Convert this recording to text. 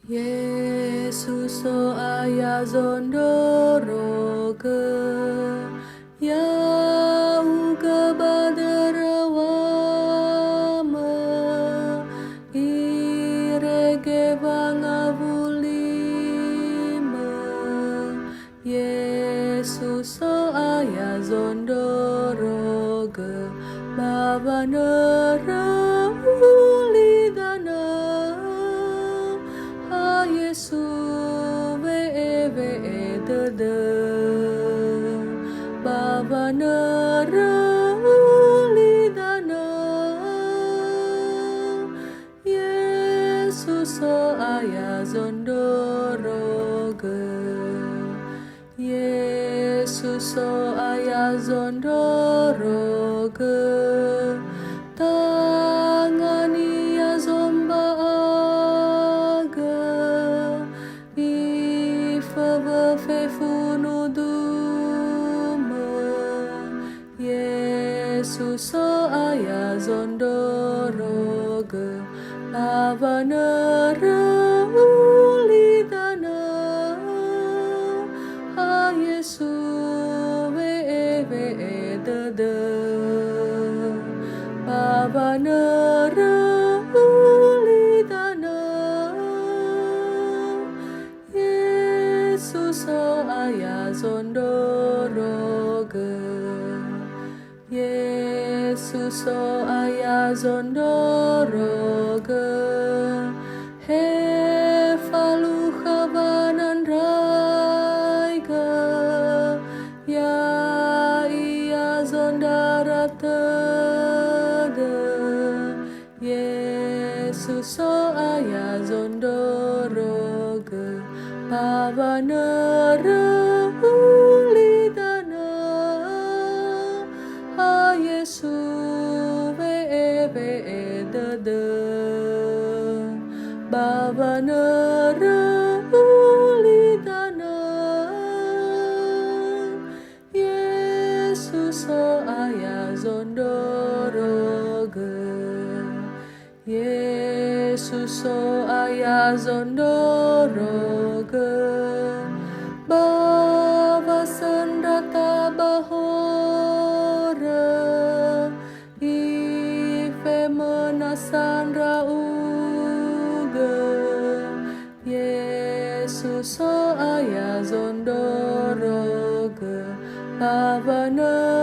Yesuso ayazondoroge Yauge baderewame Irege bangavulime Yesuso ayazondoroge Babanere ulidana Ha Yesu ve ve de de Babanere ulidana Yesuso ayazondoroge Yesuso ayazondoroge Tangani azomba aga Ifava fefunudume Yesuso ayazondoroge Avanere ulidana Ha Yesu ve ve de de Babanere ulidana Yesuso ayazondoroge Yesuso ayazondoroge Hefaluchavanan raiga Ya iya zondaratede Yesuso ayazondoroge Pavanere ulidana Ha Yesu ve ve de de Babanere ulidana Yesuso ayazondoroge Yesuso ayazondoroge Baba senrata bahore Ife menasanra uge Yesuso ayazondoroge Babanere